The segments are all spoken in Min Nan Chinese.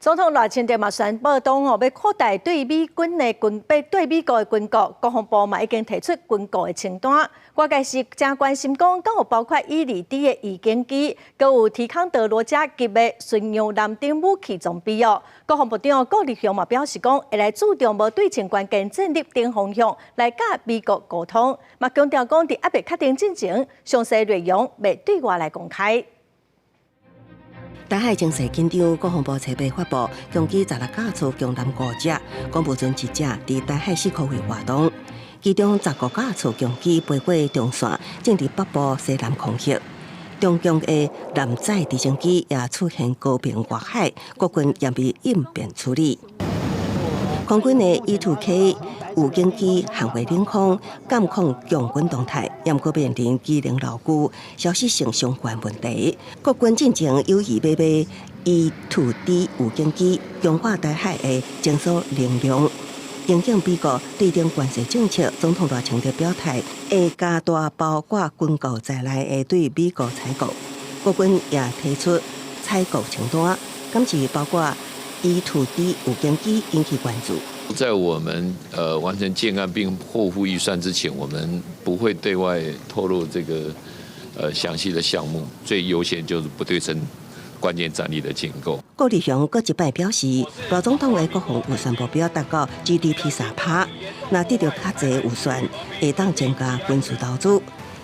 總統賴清德嘛宣布講吼，欲擴大對美軍的軍備，對美國的軍購，國防部嘛已經提出軍購的清單。外界是誠關心講，敢有包括E-2D 的預警機，閣有提康德羅加級的巡洋艦等武器裝備哦。國防部長顧立雄嘛表示講，會來注重無對稱關鍵戰力等方向來佮美國溝通，嘛強調講，佇猶未確定進前，詳細內容袂對外來公開。台海情勢緊張，國防部初八發布共機16架次強艦五隻，講無準一隻佇台海四區域活動，其中15架次強機飛過中線，正佇北部西南空域。中共的艦載直升機也出現高頻越海，國軍嚴密應變處理。空軍的 E-2K 預警機捍衛領空，監控共軍動態，猶閣面臨機能老舊、消失性相關問題。國軍進前有意買 E-2D 預警機，強化台海的偵搜能量。影響美國對中關稅政策，總統賴清德表態，會加大包括軍購在內的對美國採購。國軍也提出採購清單，敢是包括 E-2D 預警機引起關注。在我們完成建案並獲付預算之前，我們不會對外透露這個詳細的項目。最優先就是不對稱關鍵戰力的建構。顧立雄閣一擺表示，賴總統的國防預算目標達到 GDP 3趴，若得著較濟預算，會當增加軍事投資。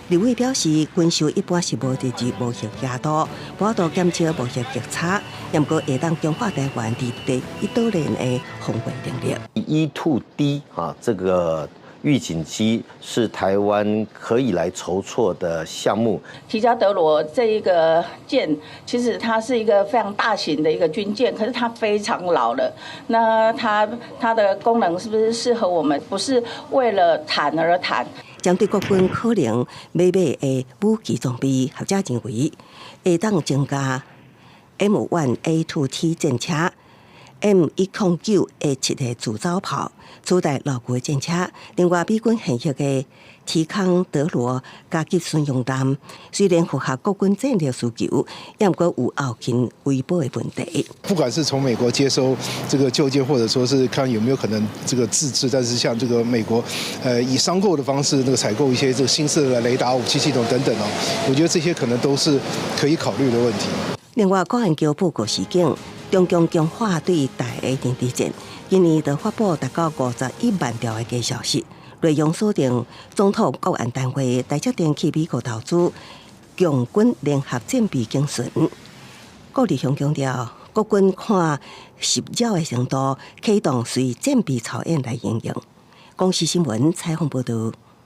立委表示，軍售一般是無日日無限額度，無法度減少無限逆差，毋過會當強化台灣佇第一島鏈的防衛能力。 E-2D 啊，這個預警機是台灣可以來籌措的項目。提加德羅這一個艦，其實它是一個非常大型的一個軍艦，可是它非常老了。那它的功能是不是適合我們？不是為了談而談。針對國軍可能買的武器裝備，學者認為會當增加 M1A2T 戰車、M109A7的自走炮，取代老舊的戰車。另外，美軍現役的提康德羅加級巡洋艦，雖然符合國軍戰略需求，猶閣有後勤維保的問題。不管是從美國接收這個舊艦，或者說是看有沒有可能這個自製，但是像這個美國，以商購的方式，那個採購一些這個新式的雷達武器系統等等哦，我覺得這些可能都是可以考慮的問題。另外，國安局報告示警，中共強化對台的認知戰，今年就發布達到51萬條的假消息，內容鎖定總統國安單位台積電去美國投資，共軍聯合戰備警巡。顧立雄強調，國軍看襲擾的程度，啟動隨戰備操演來應用。公視新聞採訪報導。